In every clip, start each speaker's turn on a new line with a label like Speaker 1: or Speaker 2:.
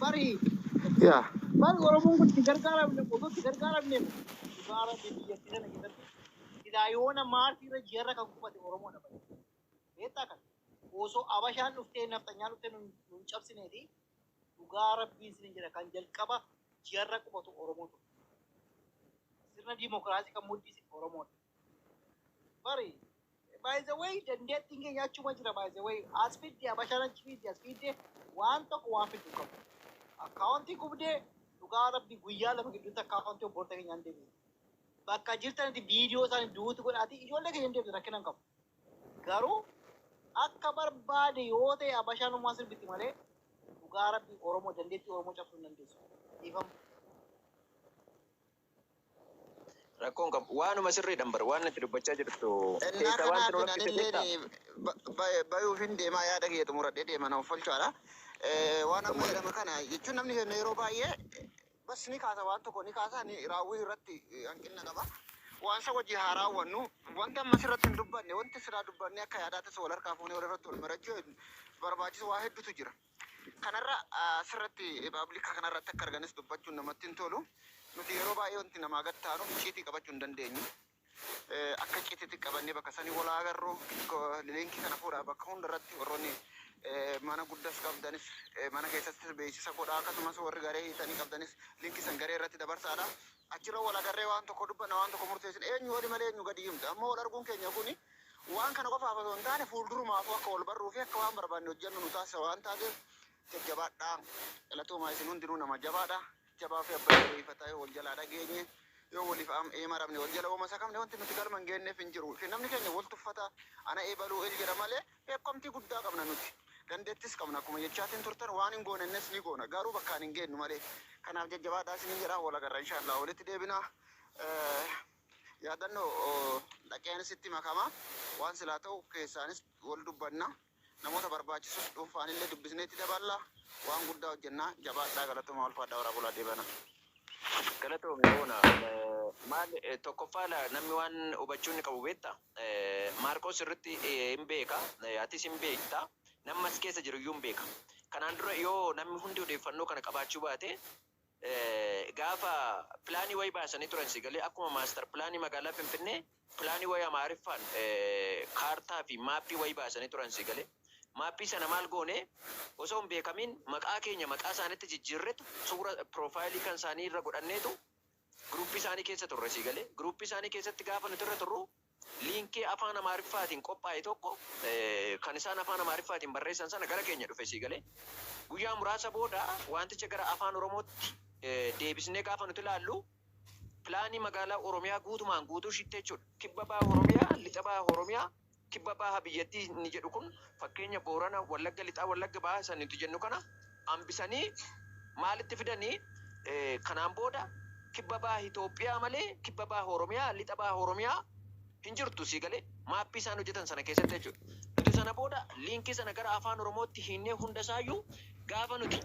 Speaker 1: Bari
Speaker 2: Yaa.
Speaker 1: bari Oromoon kun itti gargaaramne, osoo itti gargaaramne, dhugaa Rabbi, biyyattii sana keessatti silaa yoona Maartii irra ji'arra kan qubate Oromoodha bari. Beektaa kana? Osoo Abashaan dhuftee, nafxanyaan dhuftee nun cabsineeti, dhugaa Rabbiin isin jedha, kan jalqaba ji'arra qubatu Oromoo ture. Sirna diimokiraasii kan muddise Oromoodha. Bari by the way, dandeettiin keenya achuma jira. By the way, as fidde Abashaan, achi fidde, as fidde, waan tokko waan fiddu qabu. Akkaawuntii gubdee, dhugaa Rabbi, guyyaa 2 gidduutti akkaawuntii obbolota keenyaan deebise. Bakka jirtanitti viidiyoo isaanii duuti godhaati ijoollee keenya hin deebise, rakkina hin qabu. Garuu akka barbaade yoo ta'e Abashaan uumaa sirbitti malee, dhugaa Rabbi, Oromoo dandeettii Oromoo cabsuu hin dandeessu. Dhiifama.
Speaker 3: Rakkoon qabu. Waanuma sirriidhaan bar waan itti dubbachaa jirtu
Speaker 2: Ennaa
Speaker 3: keessaa wanti nu
Speaker 2: kanaaf
Speaker 3: rakkise beektaa?
Speaker 2: Anillee bayuufin deemaa, yaada kiyya xumuradhee deema, na offolchaadha. Waan amma jedhama kana jechuun namni keenya yeroo baay'ee bas ni kaasa, waan tokko ni kaasa, ni raawwii irratti hanqina qaba. Waan isa wajji haa raawwannu. Wanti amma asirratti hin dubbanne, wanti silaa dubbanne akka yaadaattis wal harkaa fuunee wal irratti wal marachuu barbaachisu waa hedduutu jira. Kanarra asirratti public kanarratti akka arganis dubbachuun namatti hin tolu. Nuti yeroo baay'ee wanti namaa gad taanu icciitii qabachuu hin dandeenyu. Akka icciitiitti qabannee bakka sanii wal haa agarru. Liinkii kana fuudhaa, bakka hundarratti warroonni mana guddas qabdanis mana keessattis beeksisa godhaa, akkasumas warri garee hiitanii qabdanis liinkii san garee irratti dabarsaadha. Achirra wal agarree waan tokko dubbanna, waan tokko murteessina. Eenyu wali malee eenyu gadi himta. Ammoo wal arguun keenya kuni waan kana qofaaf osoo hin taane fuuldurumaafuu akka wal barruu fi akka waan barbaanne hojjennu nu taasisa waan taateef jajjabaadhaa. Galatoomaa, isin hundinuu nama jabaadha. Jabaa fi abbaa jabeeffataa yoo wal jalaa dhageenye, yoo waliif eemaramne, wal jala uuma sakamne, wanti nuti galma hin geenneef hin jiru. Namni keenya wal tuffata, ana eebaluu el jedha malee beekamtii guddaa qabna nuti. Dandeettis qabna, akkuma jechaatiin turtan, waan hin goonennes ni goona, garuu bakkaan hin geennu malee. Kanaaf jajjabaadhaa isiniin jedha, wal agarra, inshaallah walitti deebina. Yaadannoo dhaqeenis itti makama, waan silaa ta'u keessaanis wal dubbanna. Namoota barbaachisus dhuunfaanillee dubbisnee itti daballa, waan guddaa hojjenna. Jabaadhaa, galatoomaa, ulfaadhaa, horaa bulaa, deebana.
Speaker 3: Galatoomi Boona. Maal, tokkoffaa namni waan hubachuu inni qabu beektaa? Maarqos sirriitti hin beeka, atis hin beekta, namni as keessa jiru iyyuu hin beeka. Kanaan dura yoo namni hundi odeeffannoo kana qabaachuu baate, gaafa pilaanii wayii baasanii turan, si galee, akkuma master pilaanii magaalaa Finfinnee pilaanii wayii Amaariffaan kaartaa fi maappii wayii baasanii turan, si galee. Maappii sana maal goone? Osoo hin beekamiin maqaa keenya maqaa isaanitti jijjiirretu suura piroofaayilii kan isaanii irra godhanneetu giruuppii isaanii keessa turre, si galee. Giruuppii isaanii keessatti gaafa nuti irra turru, liinkii afaan Amaariffaatiin qophaa'e tokko kan isaan afaan Amaariffaatiin barreessan sana gara keenya dhufe, si galee. Guyyaa muraasa booda wanticha gara afaan Oromootti deebisnee gaafa nuti ilaallu, pilaanii magaalaa Oromiyaa guutumaan guutuu ishiitti jechuudha. Kibba baha Oromiyaa, lixa baha Oromiyaa, kibba baha biyyattii inni jedhu kun, fakkeenya Boorana, Wallagga lixaa, Wallagga baha san nuti jennu kana hambisanii maalitti fidanii, kanaan booda kibba baha Itoophiyaa malee kibba baha Oromiyaa, lixa baha Oromiyaa hin jirtu, sii galee, maappii isaan hojjetan sana keessatti jechuudha. Nuti sana booda liinkii sana gara afaan Oromootti hiinnee hunda isaayyuu gaafa nuti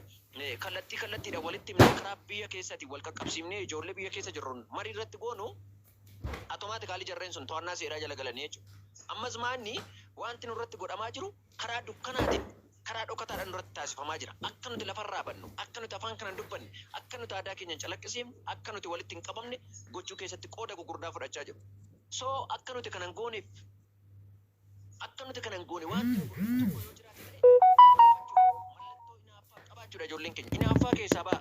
Speaker 3: kallattii kallattiidhaan walitti himnee, karaa biyya keessaatiin wal qaqqabsiifnee, ijoollee biyya keessa jirruun marii irratti goonu, automatically jarreen sun to'annaa seeraa jala galanii jechuudha. Ammas maanni wanti nurratti godhamaa jiru karaa dukkanaatiin, karaa dhokataadhaan nurratti taasifamaa jira. Akka nuti lafarraa bannu, akka nuti afaan kana hin dubbanne, akka nuti aadaa keenya hin calaqqisiifne, akka nuti walitti hin qabamne gochuu keessatti qooda gugurdaa fudhachaa jiru. So akka nuti kana hin gooneef, akka nuti kana hin goone wanti nu godhu tokko yoo jiraate ta'e, mallattoo inaaffaa qabaachuudha ijoolleen keenya. Inaaffaa keessaa ba'a.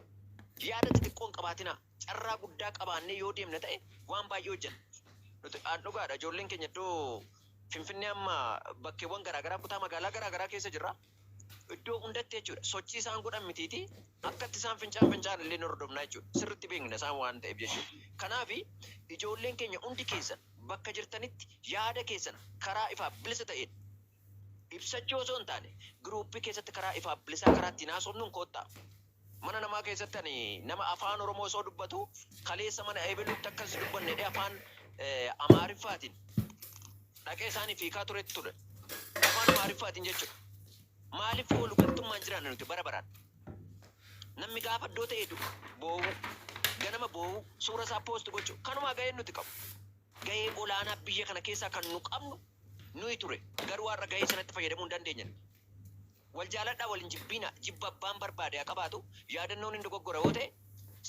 Speaker 3: Yaada xixiqqoo hin qabaatinaa. Carraa guddaa qabaannee yoo deemne ta'e waan baay'ee hojjenna. Nuti aan dhugaadha, ijoolleen keenya iddoo Finfinnee amma bakkeewwan garaagaraa, kutaa magaalaa garaagaraa keessa jirra. Iddoo hundatti jechuudha. Sochii isaan godhan mitiiti, akkatti isaan fincaan fincaan illee ni hordofnaa jechuudha. Sirriitti beekna isaan waan ta'eef jechuudha. Kanaaf ijoolleen keenya hundi keessan bakka jirtanitti yaada keessan karaa ifaaf bilisa ta'een ibsachuu osoo hin taane, giruuppii keessatti karaa ifaaf bilisaa karaa ittiin haasofnuun koottaa. Mana namaa keessatti ani nama afaan Oromoo osoo dubbatu, kaleessa mana ebeluutti akkas dubbanne jedhee afaan Amaariffaatiin dhaqee isaaniif hiikaa turetti ture. Afaan Amaariffaatiin jechuudha. Maaliif oolu galtummaan jiraanna nuti bara baraan? Namni gaafa iddoo ta'e du'u boo'uu, ganama boo'uu, suura isaa post gochuu, kanumaa gaheen nuti qabu. Gahee olaanaa biyya kana keessaa kan nu qabnu nuyi ture. Garuu har'a gahee sanatti fayyadamuu hin dandeenye nuti. Wal jaaladhaa, wal hin jibbiina. Jibba abbaan barbaade haa qabaatu. Yaadannoon hin dogoggora yoo ta'e,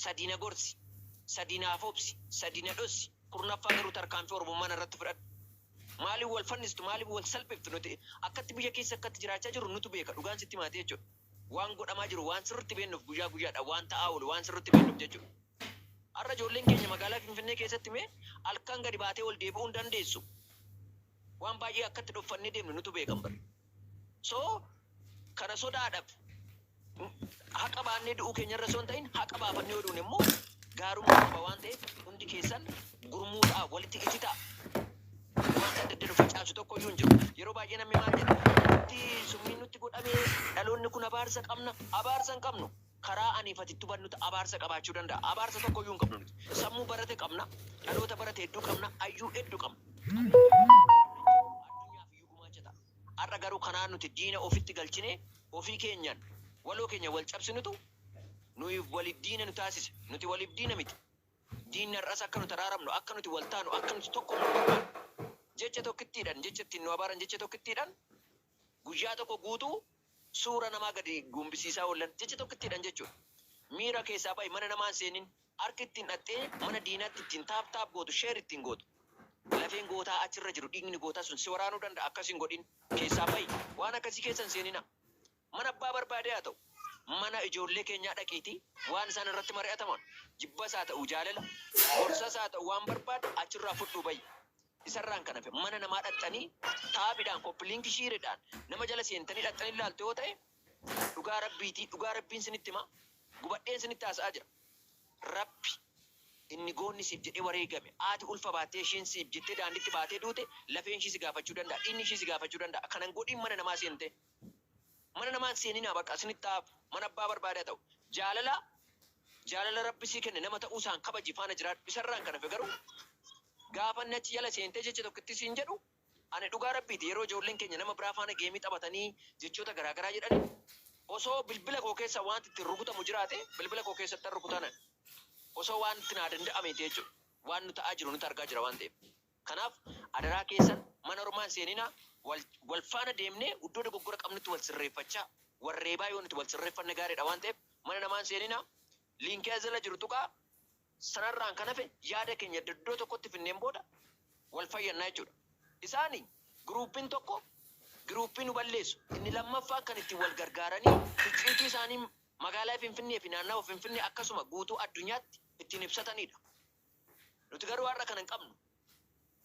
Speaker 3: sadii na gorsi, sadii naaf obsi, sadii na dhossi, 10ffaa garuu tarkaanfii Oromummaa narratti fudhadhu. Maaliif wal fannistu? Maaliif wal salphiftu? Nuti akkatti biyya keessa akkatti jiraachaa jirru nutu beeka. Dhugaan sitti himaati jechuudha. Waan godhamaa jiru waan sirriitti beennuuf, guyyaa guyyaadhaan waan ta'aa oolu waan sirriitti beennuuf jechuudha. Har'a ijoolleen keenya magaalaa Finfinnee keessatti mee halkan gadi baatee ol deebi'uu hin dandeessu. Waan baay'ee akkatti dhoffannee deemnu nutu beekan bar. So kana sodaadhaaf haqa baannee du'uu keenyarra osoo hin ta'in, haqa baafannee yoo duune immoo gaarummaa qaba waan ta'eef, hundi keessan gurmuu ta'a, walitti ititaa. Wanta adda adda nu facaasu tokko iyyuu hin jiru. Yeroo baay'ee namni maal jedha? Nutti summiin nutti godhamee, dhaloonni kun abaarsa qabna. Abaarsa hin qabnu. Karaa aniif ati itti hubannutu abaarsa qabaachuu danda'a. Abaarsa tokko iyyuu hin qabnu nuti. Sammuu barate qabna. Dhaloota barate hedduu qabna. Hayyuu hedduu qabna. Addunyaaf iyyuu gumaacha ta'a. Har'a garuu kanaa nuti diina ofitti galchinee ofii keenyaan waloo keenya wal cabsinutu nuyi waliif diina nu taasise. Nuti waliif diina miti. Diinni har'as akka nuti araaramnu, akka nuti wal taanu, akka nuti tokkomnu hin barbaadu. Jecha tokkittiidhaan, jecha ittiin nu abaaran jecha tokkittiidhaan guyyaa tokko guutuu suura namaa gadi gombisiisaa oolan, jecha tokkittiidhaan jechuudha. Miira keessaa bahi, mana namaa hin seenin. Harki ittiin dhaxxee mana diinaatti ittiin tap tap gootu, share ittiin gootu. Lafeen gootaa achirra jiru, dhiigni gootaa sun si waraanuu danda'a, akkas hin godhin. Keessaa bahi. Waan akkasii keessa hin seenina. Mana abbaa barbaadee haa ta'u, mana ijoollee keenyaa dhaqiitii waan isaan irratti mari'ataman, jibbas haa ta'u jaalala, gorsas haa ta'u waan barbaadde achirraa fudhuu bahi. Isarraan kan hafe mana namaa dhaxxanii taabiidhaan, copy link, sharedhaan nama jala seentanii dhaxxanii ilaaltu yoo ta'e, dhugaa Rabbiitii, dhugaa Rabbiin sinitti hima, gubadheen sinitti haasa'aa jira. Rabbi inni goonni siif jedhee wareegame, haati ulfa baattee isheen siif jettee daanditti baatee duute, lafeen ishii si gaafachuu danda'a, dhiigni ishii si gaafachuu danda'a. Kana hin godhin mana namaa seentee. Mana namaa hin seeninaa, bakka isinitti haa hafu. Mana abbaa barbaade haa ta'u. Jaalala jaalala Rabbi sii kenne nama ta'uu isaan kabaji, faana jiraadhu. Isarraan kan hafe garuu gaafa inni achi jala seentee jecha tokkittii siin jedhu, ani dhugaa Rabbiiti, yeroo ijoolleen keenya nama biraa faana geemii taphatanii jechoota garaa garaa jedhani, osoo bilbila koo keessa wanti ittiin rukutamu jiraate bilbila koo keessattan rukutanan, osoo wanti naa danda'ameeti jechuudha. Waan nu ta'aa jiru nuti argaa jira waan ta'eef. Kanaaf adaraa keessan mana ormaa hin seeninaa, wal wal faana deemnee iddoo dogoggora qabnutti wal sirreeffachaa, wal reebaa yoo nuti wal sirreeffanne gaariidha waan ta'eef, mana namaa hin seeninaa. Liinkii as jala jiru tuqaa, sanarraan kan hafe yaada keenya iddoo tokkotti finneen booda wal fayyannaa jechuudha. Isaani giruuppiin tokko giruuppii nu balleessu, inni lammaffaan kan ittiin wal gargaaranii icciitii isaanii magaalaa Finfinnee fi naannawa Finfinnee akkasuma guutuu addunyaatti ittiin ibsatanidha. Nuti garuu har'a kana hin qabnu.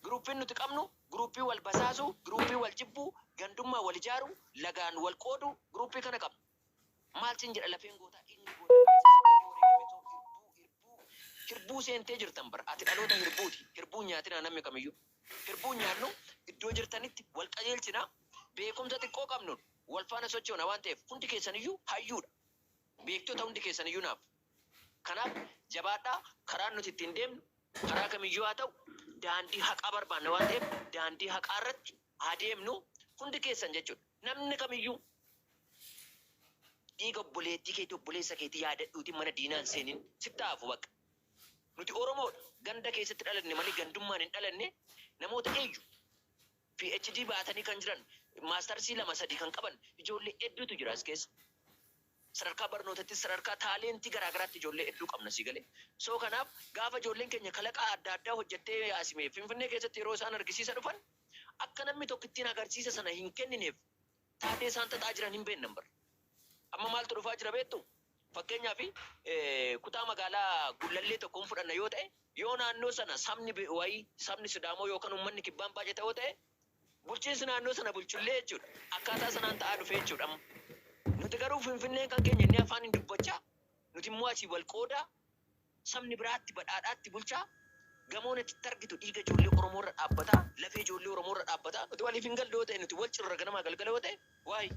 Speaker 3: Giruuppiin nuti qabnu giruuppii wal basaasuu, giruuppii wal jibbuu, gandummaa wal ijaaruu, lagaan wal qooduu, giruuppii kana qabna. Maal sin jedha, lafeen gootaa, dhiigni gootaa kaleessa siif jedhee wareegame too hirbuu, hirbuu, hirbuu seentee jirtan bar. Ati dhaloota hirbuuti. Hirbuu hin nyaatinaa namni kamiyyuu. Hirbuu hin nyaannu, iddoo jirtanitti wal qajeelchina, beekumsa xiqqoo qabnuun wal faana sochoona waan ta'eef, hundi keessaniyyuu hayyuudha. Beektota hundi keessaniyyuu naaf. Kanaaf jabaadhaa, karaan nuti ittiin deemnu karaa kamiyyuu haa ta'u, daandii haqaa barbaanna waan ta'eef daandii haqaa irratti haa deemnu hundi keessan jechuudha. Namni kamiyyuu dhiiga obboleettii keetii, obboleessa keetii yaadadhuutii mana diinaa hin seenin, sitti haa hafu bakka. Nuti Oromoodha. Ganda keessatti dhalanne malee gandummaan hin dhalanne. Namoota eenyu PhD baatanii kan jiran, maastarsii lama sadii kan qaban ijoollee hedduutu jira as keessa. Sadarkaa barnootattis, sadarkaa taalentii garaa garaatti ijoollee hedduu qabna, sii galee. So kanaaf gaafa ijoolleen keenya kalaqaa adda addaa hojjettee asimee Finfinnee keessatti yeroo isaan argisiisa dhufan, akka namni tokko ittiin agarsiisa sana hin kennineef taatee isaan xaxaa jiran hin beeknan bara. Amma maaltu dhufaa jira beektu? Fakkeenyaaf kutaa magaalaa Gullallee tokkoon fudhanna yoo ta'e, yoo naannoo sana sabni wayii, sabni Sidaamoo yookaan uummanni kibbaan baay'ata yoo ta'e, bulchiinsi naannoo sana bulchullee jechuudha. Akkaataa sanaan ta'aa dhufe jechuudha amma. Nuti garuu Finfinneen kan keenya inni afaan hin dubbachaa, nuti immoo asii wal qoodaa, sabni biraatti badhaadhaatti bulchaa, gamoon achitti argitu dhiiga ijoollee Oromoo irra dhaabbataa, lafee ijoollee Oromoo irra dhaabbataa, nuti waliif hin galle yoo ta'e, nuti wal cirra ganamaa galgala yoo ta'e, waayii.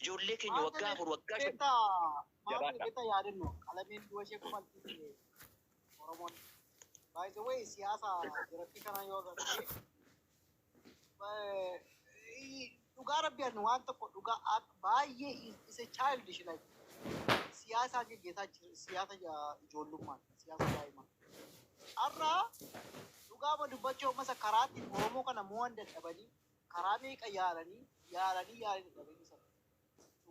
Speaker 3: Ijoollee keenya waggaa 4, waggaa 5.
Speaker 1: Beektaa maal
Speaker 3: Jabaadha.
Speaker 1: Beektaa, yaadannu qalameen du'a ishee kofalchiise Oromoon. By the way, siyaasa jiratti kana yoo agarte, dhugaa Rabbi ani waan tokko dhugaa baay'ee is a childish, like siyaasa geggeessaa jira, siyaasa ijoollummaan, siyaasa daa'imaa. Har'a dhugaama dubbachuu ammasa karaatti Oromoo kana mo'an dadhabanii, karaa meeqa yaalanii yaalanii yaalanii dadhabanii sana.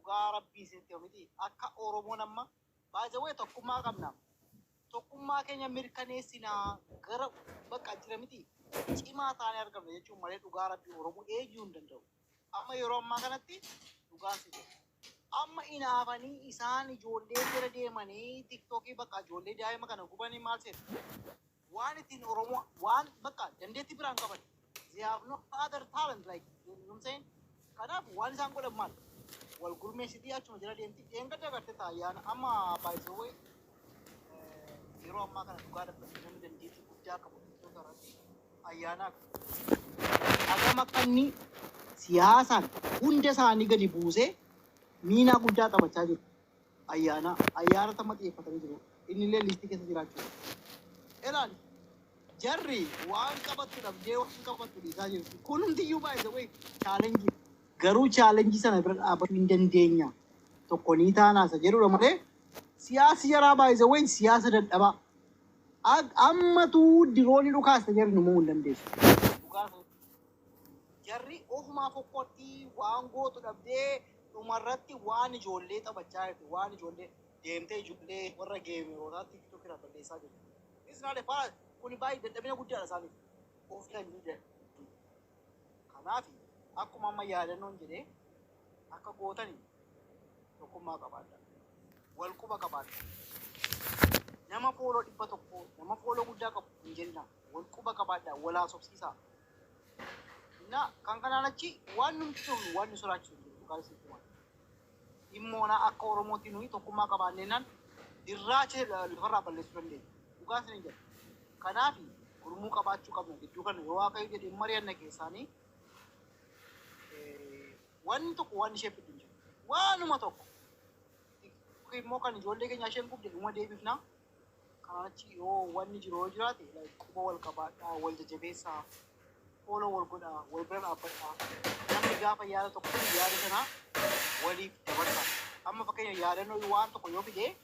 Speaker 1: Dhugaa Rabbii isinitti hima miti, akka Oromoon amma by the way tokkummaa qabna. Tokkummaa keenya mirkaneessinaa gara bakka jira miti, cimaa taanee argamna jechuun malee dhugaa Rabbii Oromoo eenyuu hin danda'u. Amma yeroo ammaa kanatti dhugaan si jira. Amma inaafanii isaan ijoollee jala deemanii TikTokii bakka ijoollee daa'ima kana gubanii maal seetu? Waan ittiin Oromoo waan bakka dandeettii biraan qaban. They have no other talent, like, you know what I'm saying? Kanaaf waan isaan godhan maal? Wal gurmeessitii achuma jala deemti. Dheengadda garte taayyaana amma, by the way, yeroo ammaa kana dhugaa dhabbatee namni dandeettii guddaa qabu TikTok irratti ayyaanaa hagam akka inni siyaasaan hunda isaanii gadi buusee miinaa guddaa taphachaa jiru. Ayyaana ayyaana tamma xiyyeeffatanii jiru. Inni illee liistii keessa jiraachuu. Ilaali. Jarri waan qabattu dhabdee waan qabattu dhiisaa jirti. Kun hundiyyuu, by the way, challenge. Garuu challenge sana bira dhaabbachuu hin dandeenya. Tokko ni taanaa isa jedhudha malee siyaasi jaraa, by the way, siyaasa dadhabaa. Ammatu diroonii dhukaasta jarri nu mo'uu hin dandeessu. Dhugaa jarri ofumaa fokkotti waan gootu dhabdee dhumarratti waan ijoollee taphachaa jirti. Waan ijoollee deemtee ijoollee warra gamerootaa TikTok irraa balleessaa jirti. This is not a part. Kuni baay'ee dadhabina guddaadha isaaniif. Of danda'u. Kanaaf akkuma amma yaadannoon jedhee akka gootanii tokkummaa qabaadha. Wal quba qabaadha. Nama follow 100, nama follow guddaa qabu hin jenna. Wal quba qabaadha. Wal haasofsiisaa. Na kan kanaan achi waan numti tolu waan nu sodaachisu hin jiru. Dhugaa isinitti himaa. Dhimmoona akka Oromootti nuyi tokkummaa qabaanneenaan dirraacha lafarraa balleessuu dandeenya. Dhugaa isinin jedha. Kanaaf gurmuu qabaachuu qabna gidduu kana yoo Waaqayyo jedhe hin mari'anna keessaanii wanni tokko waan ishee fiddu hin jiru. Waanuma tokko. Immoo kan ijoollee keenya isheen gubde dhuma deebifna. Kanaan achi yoo wanni jiru yoo jiraate, like, quba wal qabaadhaa, wal jajjabeessaa, follow wal godhaa, wal bira dhaabbadhaa. Namni gaafa yaada tokko fidu yaada sana waliif dabarsaa. Amma fakkeenya yaadannoo waan tokko yoo fide,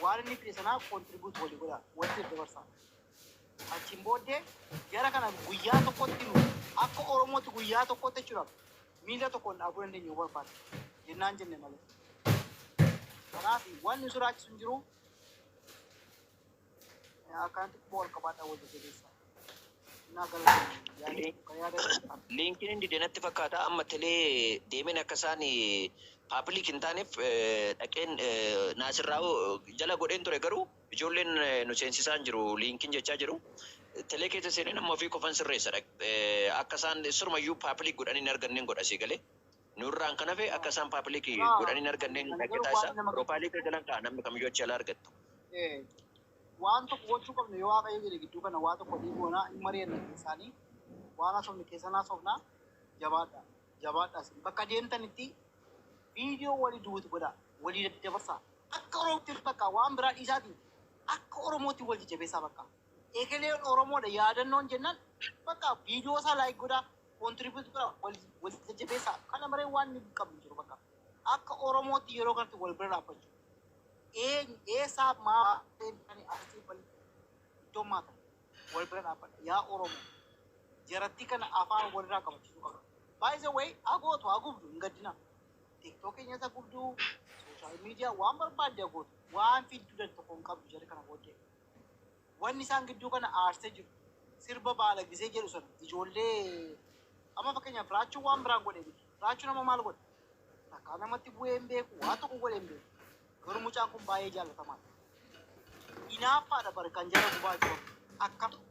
Speaker 1: waan inni fide sanaa contribute walii godhaa, walitti daddabarsaa. Achiin booddee jara kana guyyaa tokkotti nu akka Oromootti guyyaa tokkotti jechuudha miila tokkoon dhaabuu dandeenya yoo barbaadne jennaan jenne malee. Kanaaf wanni nu sodaachisu hin jiru. Akkanatti quba wal qabaadhaa, wal jajjabeessaa. Innaa galatoomii yaada kan yaada qabu.
Speaker 3: Linkiin inni dide natti fakkaata. Amma telee deemeen akka isaan public hin taaneef dhaqeen naasirraa jala godheen ture, garuu ijoolleen nu seensisaan jiru linkiin jechaa jiru. Telee keessa seenee nama ofii qofan sirreessa, akka isaan sirumayyuu public godhanii hin arganneen godha sii galee. Nurraan kan hafe akka isaan public godhanii hin arganneen dhaqee taasisa. Profile kee jalan ka'a, namni kamiyyuu achi alaa argattu.
Speaker 1: Waan tokko gochuu qabnu yoo Waaqayyo jedhe gidduu kana waa tokko ni goona, hin mari'anna keessaanii, waan haasofne keessan haasofna. Jabaadha, jabaadha. Isin bakka deemtanitti viidiyoo walii duwwiti godhaa, walii daddabarsaa. Akka Oromootti bakka waan biraa dhiisaatii akka Oromootti wal jajjabeessaa. Bakka ekeleen Oromoodha yaadannoon jennaan bakka viidiyoo isaa like godhaa, contribute godhaa, wal wal jajjabeessaa. Kana maree waan inni qabnu jiru bakka akka Oromootti yeroo kanatti wal bira dhaabbachuu. Eessaa maa asii iddoo maata wal bira dhaabbadha yaa Oromoo. Jaratti kana afaan walirraa qabachiisuu qaba. By the way, agootu agubdu hin gaddina. TikTok keenya isa gubduu, social media waan barbaadde agootu waan fidduu dan tokko hin qabdu jarri kana booddee. Wanni isaan gidduu kana aarsee jiru sirba baala gisee jedhu sana ijoollee. Amma fakkeenyaaf Raachuun waan biraan godhe miti. Raachuun amma maal godhe? Takkaa namatti bu'ee hin beeku, waa tokko godhe hin beeku. Garuu mucaan kun baay'ee jaallatamaadha. Inaaffaadha bari kan jara gubaa jiru. Akkamitti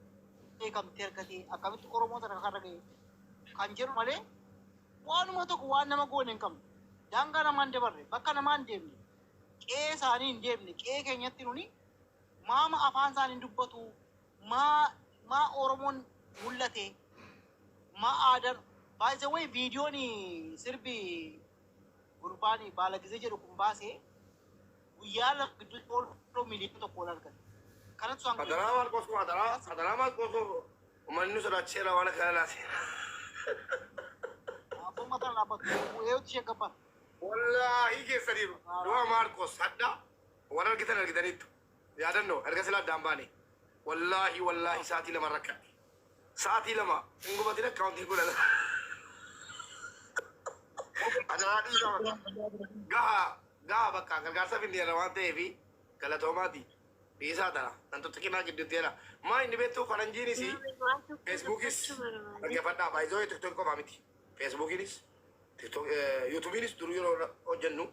Speaker 1: beekamtii argatee, akkamitti Oromoo sana karra ga'e kan jedhu malee waanuma tokko waan nama goone hin qabnu. Daangaa namaan dabarre, bakka namaan hin deemne, qe'ee isaanii hin deemne, qe'ee keenyatti nuni maama afaan isaanii hin dubbatu, maa maa Oromoon mul'ate, maa aadaan. By the way, viidiyoon sirbi gurbaan baala gisee jedhu kun baasee guyyaa 2 gidduutti follow 1 miliyoona ol argate. Kanatu isaan godhe.
Speaker 4: Adaraa Maarqos kun, adaraa, adaraa Maarqos kun, uummanni nu sodaachiseera waan akkana laate.
Speaker 1: Abbaan mataa dhaabbatu eeyyuutti ishee gabbara.
Speaker 4: Wallaahi keessaniiru. Du'a Maarqos hadda waan argitan argitaniittu. Yaadannoo erga sila addaan baane. Wallaahi, wallaahi, sa'aatii 2 rakkadhe. Sa'aatii 2 hin gubatin akkaawuntiin godhata. Adaraa dhiisaa bakka. Gaha gaha bakka gargaarsa finneerra waan ta'eef galatoomaati. Dhiisaa tana nan tuttuqinaa gidduutti jedha. Maa inni beektu faranjiinis Feesbuukis dhaggeeffadhaa baay'isoo TikTok qofaa miti. Feesbuukiinis YouTubeiinis dur yeroo hojjennu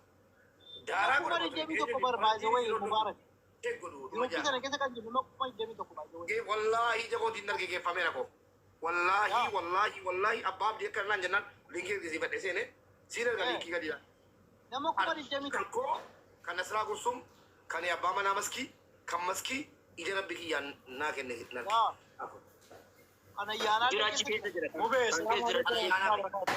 Speaker 4: daaraa
Speaker 1: Kuma
Speaker 4: godhama ture.
Speaker 1: 21 bar, by the way, Mubarak.
Speaker 4: Check godhu dhuma
Speaker 1: Gruupii
Speaker 4: jaala.
Speaker 1: sana keessa kan jiru nama 21,000, by the way.
Speaker 4: Wallaahi ija kootiin darge geeffameera koo. Wallaahi wallaahi wallaahi abbaa abdii akka naan jennaan linkii ergisiifadhe seene siin erga linkii gadi
Speaker 1: Nama kuma digdamii
Speaker 4: Kan
Speaker 1: tokko.
Speaker 4: koo, kan Nasraa Gursum, kan abbaa manaa Maskii, kan Maskii ija rabbi kiyyaan naa kenne narge.
Speaker 1: Yaa. Kan ayyaanaa
Speaker 3: Jira achi keessa jira.
Speaker 5: Mubee,
Speaker 3: Kan keessa jira.
Speaker 5: salaamu
Speaker 4: Ayyaanaa
Speaker 5: alaikum.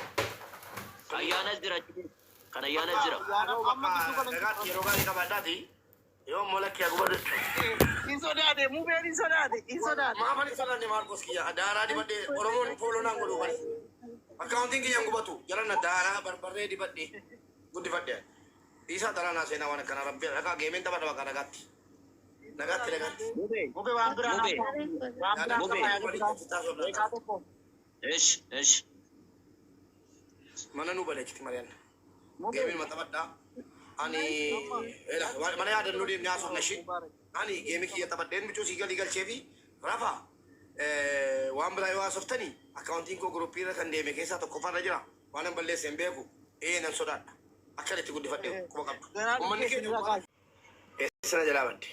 Speaker 3: Ayyaanas jira achi keessa. Kan ayyaanas jira.
Speaker 1: Ayyaana amma gidduu kana
Speaker 4: Nagaatti yeroo gaarii qabaadhaati. Yoo immoo lakkee agubadhu.
Speaker 1: Hin sodaate, mubeen hin sodaate, hin sodaate.
Speaker 4: Maafan hin sodaanne Maarkos kiyya daaraa dibadhee Oromoon follow naan godhu bari. Akkaawuntiin kiyya hin gubatu jalanna daaraa barbarree dibadhee guddifadhe. Dhiisaa daraa naa seenaa waan akkanaa rabbi dhaqaa gameiin taphadha bakka nagaatti. Nagaatti nagaatti.
Speaker 3: Mubee.
Speaker 5: Mubee, waan biraa
Speaker 3: Mubee.
Speaker 5: waan biraa
Speaker 3: Mubee.
Speaker 5: qaba yaada biraa. Beekaa tokko.
Speaker 3: Ish ish.
Speaker 4: Mana nu baleechiti Mari'aan. Gameiin ma taphadhaa. Ani mana yaadannoo deemnee haasofna ishee. Ani gameii kiyya taphadheen bicuu sii galii galchee fi rafa waan biraa yoo haasoftanii akkaawuntiin koo groupii irra kan deeme keessaa tokkoffaarra jira. Waan hin balleesse hin beeku. Ee, nan sodaadha. Akka itti guddifadhe quba qabdu.
Speaker 1: Ganaa
Speaker 4: Uummanni
Speaker 1: dhufee
Speaker 4: keenya
Speaker 1: sirra kaase.
Speaker 4: eessana jalaa badde.